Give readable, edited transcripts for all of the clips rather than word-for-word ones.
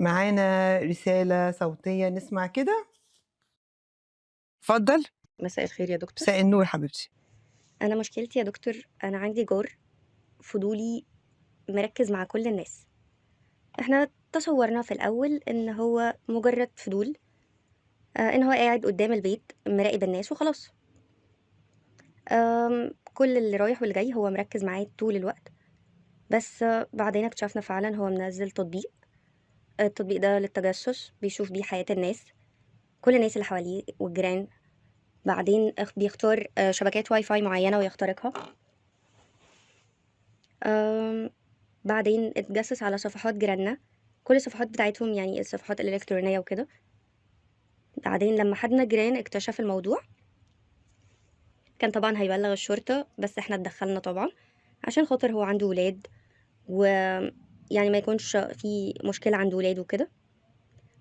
معانا رسالة صوتية نسمع كده. اتفضل. مساء الخير يا دكتور. مساء النور حبيبتي. أنا مشكلتي يا دكتور، أنا عندي جار فضولي مركز مع كل الناس. احنا تصورنا في الأول إن هو مجرد فضول، إن هو قاعد قدام البيت مراقب الناس وخلاص. كل اللي رايح واللي جاي هو مركز معاه طول الوقت. بس بعدين اكتشفنا فعلا هو منزل تطبيق. التطبيق ده للتجسس، بيشوف بيه حياة الناس، كل الناس اللي حواليه والجيران. بعدين بيختار شبكات واي فاي معينة ويخترقها. بعدين اتجسس على صفحات جيراننا، كل الصفحات بتاعتهم، يعني الصفحات الإلكترونية وكده. بعدين لما حد من الجيران اكتشف الموضوع كان طبعا هيبلغ الشرطة، بس احنا اتدخلنا طبعا عشان خاطر هو عنده ولاد، ويعني ما يكونش في مشكلة عند ولاده وكده.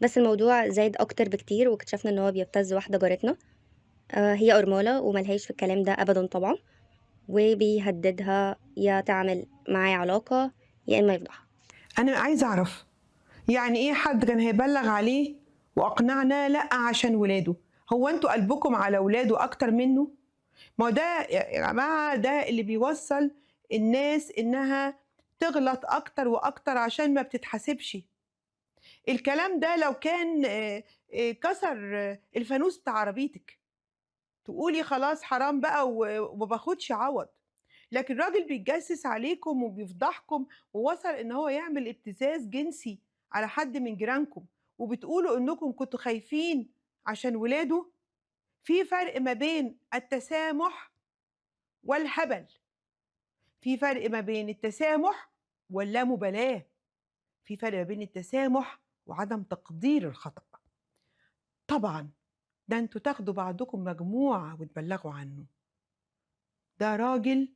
بس الموضوع زاد أكتر بكتير، واكتشفنا إن هو بيبتز واحدة جارتنا، هي أرملة وملهاش في الكلام ده أبدا طبعا، وبيهددها يا تعمل معاه علاقة يا إما يفضحها. أنا عايزة أعرف يعني إيه حد كان هيبلغ عليه وأقنعنا لأ عشان ولاده؟ هو أنتوا قلبكم على ولاده أكتر منه؟ ما ده يا جماعة ده اللي بيوصل الناس إنها تغلط أكتر وأكتر عشان ما بتتحاسبش. الكلام ده لو كان كسر الفانوس بتاع عربيتك تقولي خلاص حرام بقى وما باخدش عوض، لكن الراجل بيتجسس عليكم وبيفضحكم ووصل إن هو يعمل ابتزاز جنسي على حد من جيرانكم، وبتقولوا إنكم كنتوا خايفين عشان ولاده. في فرق ما بين التسامح والهبل، في فرق ما بين التسامح واللامبالاة، في فرق ما بين التسامح وعدم تقدير الخطأ. طبعا ده انتوا تاخدوا بعضكم مجموعة وتبلغوا عنه. ده راجل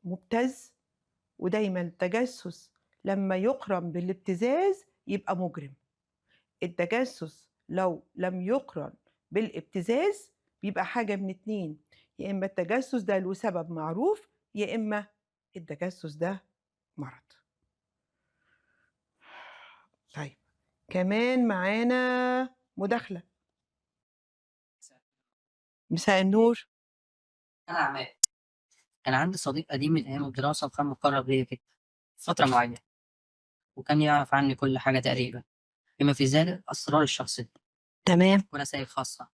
مبتز، ودايما التجسس لما يقرن بالابتزاز يبقى مجرم. التجسس لو لم يقرن بالابتزاز بيبقى حاجة من اتنين، يا إما التجسس ده له سبب معروف، يا إما التجسس ده مرض. طيب كمان معانا مداخلة. مساء النور. أنا عماد. كان عندي صديق قديم من أيام الدراسة، وكان مقرب ليا كده فترة معينة، وكان يعرف عني كل حاجة تقريبا، بما في ذلك أسراري الشخصية. تمام. ورسائل خاصة.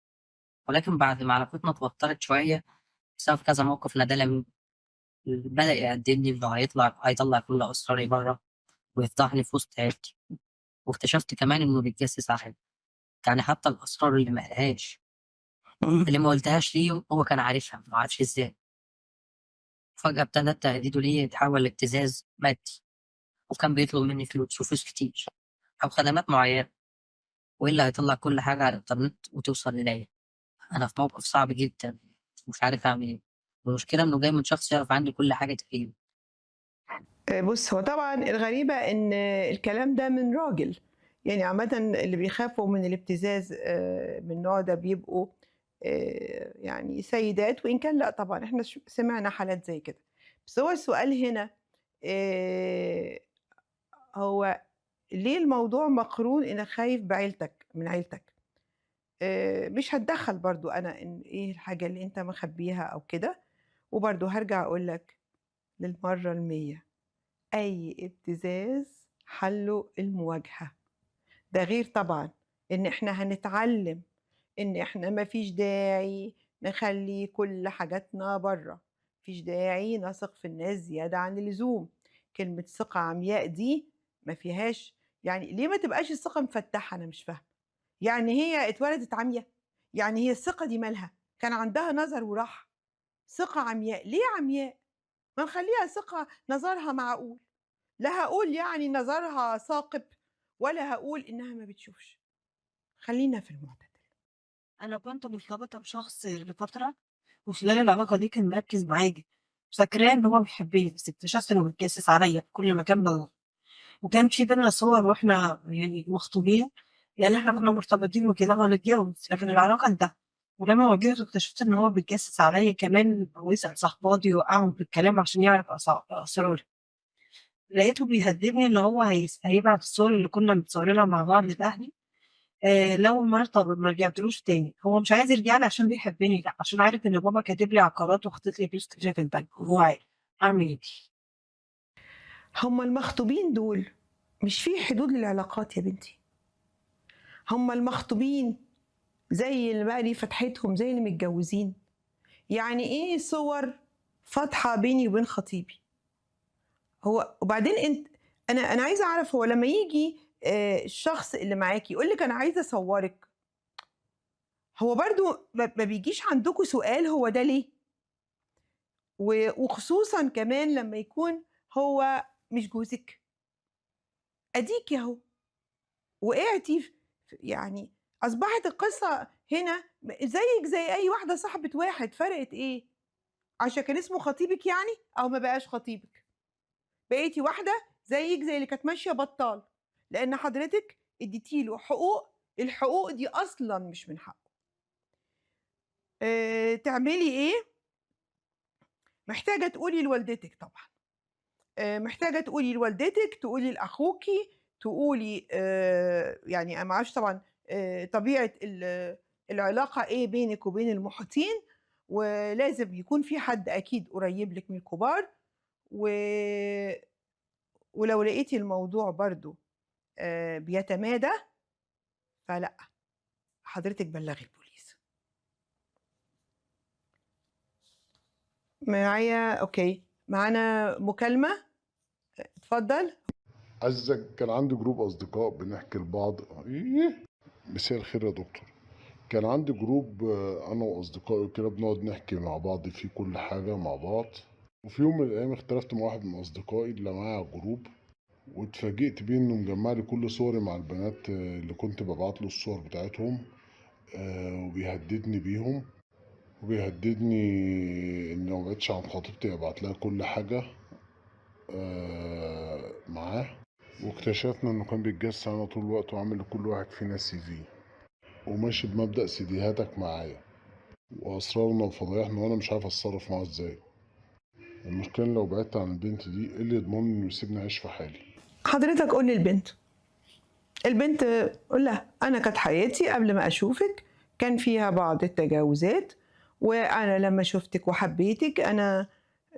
ولكن بعد ما علاقتنا اتوترت شوية بسبب كذا موقف ندالة منه، بدأ يهددني إنه هيطلع كل أسراري بره ويفضحني في وسط عيلتي. واكتشفت كمان إنه بيتجسس عليا، يعني حتى الأسرار اللي ما قالهاش، اللي ما قلتهاش ليه هو كان عارفها، ما عارفش إزاي. فجأة ابتدى تهديده ليا يتحول لابتزاز مادي، وكان بيطلب مني فلوس وفلوس كتير أو خدمات معينة، وإلا هيطلع كل حاجة على الإنترنت وتوصل للعيلة. أنا في موقف صعب جدا ومش عارف أعمل إيه. والمشكلة إنه جاي من شخص يعرف عني كل حاجة تقريبا. بص، هو طبعا الغريبة إن الكلام ده من راجل، يعني عامة اللي بيخافوا من الابتزاز من النوع ده بيبقوا يعني سيدات، وإن كان لا طبعا إحنا سمعنا حالات زي كده. بس هو السؤال هنا هو ليه الموضوع مقرون إنك خايف بعيلتك من عيلتك؟ مش هتدخل برضو أنا إن إيه الحاجة اللي أنت مخبيها أو كده. وبرضو هرجع أقول لك للمرة 100، أي ابتزاز حله المواجهة. ده غير طبعا إن إحنا هنتعلم إن إحنا مفيش داعي نخلي كل حاجاتنا بره، مفيش داعي نثق في الناس زيادة عن اللزوم. كلمة ثقة عمياء دي ما فيهاش، يعني ليه ما تبقاش الثقة مفتحة؟ أنا مش فاهمة، يعني هي اتولدت عمياء؟ يعني هي الثقة دي مالها؟ كان عندها نظر وراح. ثقة عمياء ليه عمياء؟ ما نخليها ثقة نظرها معقول، لا هقول يعني نظرها ثاقب ولا هقول إنها ما بتشوفش، خلينا في المعتدل. أنا كنت مرتبطة بشخص لفترة، وخلال العلاقة دي كان مركز معايا، فاكراه إن هو بيحبني، بس اكتشفت إنه بيتجسس عليا في كل مكان بروح. وكان في بينا صور وإحنا يعني مخطوبين، لأن إحنا كنا مرتبطين وكده وهنتجوز، لكن العلاقة انتهت. ولما واجهته اكتشفت إن هو بيتجسس عليا كمان، ويسأل صاحباتي ويوقعهم في الكلام عشان يعرف أسراري. لقيته بيهددني إن هو هيبعت الصور اللي كنا متصورينها مع بعض لأهلي، لو ما رجعتلوش تاني. هو مش عايز يرجع لي عشان بيحبني، لأ، عشان عارف إن بابا كاتب لي عقارات وحاطط لي فلوس كتيرة في البنك وهو عارف. أعمل إيه؟ هما المخطوبين دول مش في حدود للعلاقات يا بنتي. هما المخطوبين زي اللي بقى ليه فتحتهم زي اللي متجوزين. يعني ايه صور فاتحة بيني وبين خطيبي؟ هو وبعدين انت انا عايزه اعرف، هو لما يجي الشخص اللي معاكي يقول لك انا عايزه اصورك، هو برضو ما بيجيش عندكم سؤال هو ده ليه؟ وخصوصا كمان لما يكون هو مش جوزك. اديكي اهو وقعتي يعني اصبحت القصة هنا زيك زي اي واحدة صاحبه واحد. فرقت ايه؟ عشان كان اسمه خطيبك يعني او ما بقاش خطيبك، بقيتي واحدة زيك زي اللي كانت ماشية بطال، لان حضرتك اديتي له حقوق، الحقوق دي اصلا مش من حقه. تعملي ايه؟ محتاجه تقولي لوالدتك طبعا، محتاجه تقولي لوالدتك، تقولي لاخوكي، تقولي يعني انا ما اعرفش طبعا طبيعة العلاقة ايه بينك وبين المحيطين، ولازم يكون في حد اكيد قريب لك من الكبار. ولو لقيتي الموضوع برضو بيتمادى فلا، حضرتك بلغي البوليس. معايا okay، معانا مكالمة، اتفضل. عزك كان عندي group أصدقاء بنحكي لبعض. إيه؟ مساء الخير يا دكتور. كان عندي group أنا وأصدقائي كده بنقعد نحكي مع بعض في كل حاجة مع بعض. وفي يوم من الأيام اختلفت مع واحد من أصدقائي اللي معايا على ال group، واتفاجئت بيه إنه مجمع لي كل صوري مع البنات اللي كنت ببعت له الصور بتاعتهم، وبيهددني بيهم، وبيهددني إن لو مبعدتش عن خطيبتي أبعت لها كل حاجة معاه. واكتشفنا إنه كان بيتجسس علينا طول الوقت وعامل لكل واحد فينا CV، وماشي بمبدأ سيديهاتك معايا وأسرارنا وفضايحنا، وأنا مش عارف أتصرف معاه إزاي. المشكلة لو بعدت عن البنت دي إيه اللي يضمنني إنه يسيبني أعيش في حالي؟ حضرتك قول للبنت، البنت قول لها أنا كانت حياتي قبل ما أشوفك كان فيها بعض التجاوزات، وأنا لما شفتك وحبيتك أنا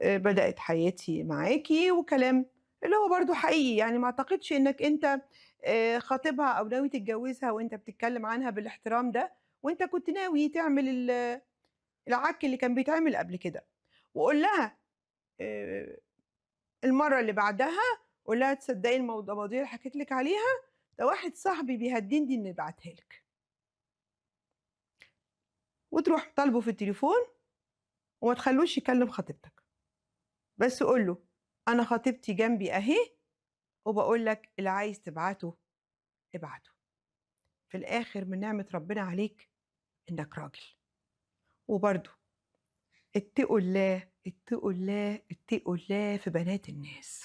بدأت حياتي معاكي، وكلام اللي هو برضو حقيقي. يعني ما أعتقدش إنك أنت خاطبها أو ناوي تتجوزها وأنت بتتكلم عنها بالاحترام ده، وأنت كنت ناوي تعمل العك اللي كان بيتعمل قبل كده. وقول لها المرة اللي بعدها قول لها تصدقي المواضيع اللي حكيت لك عليها ده واحد صاحبي بيهددني إنه يبعتها لك، وتروح طالبه في التليفون وما تخلوش يكلم خطيبتك، بس قول له أنا خطيبتي جنبي أهي، وبقول لك اللي عايز تبعته ابعته. في الآخر من نعمة ربنا عليك إنك راجل. وبرضه اتقوا الله، اتقوا الله، اتقوا الله في بنات الناس.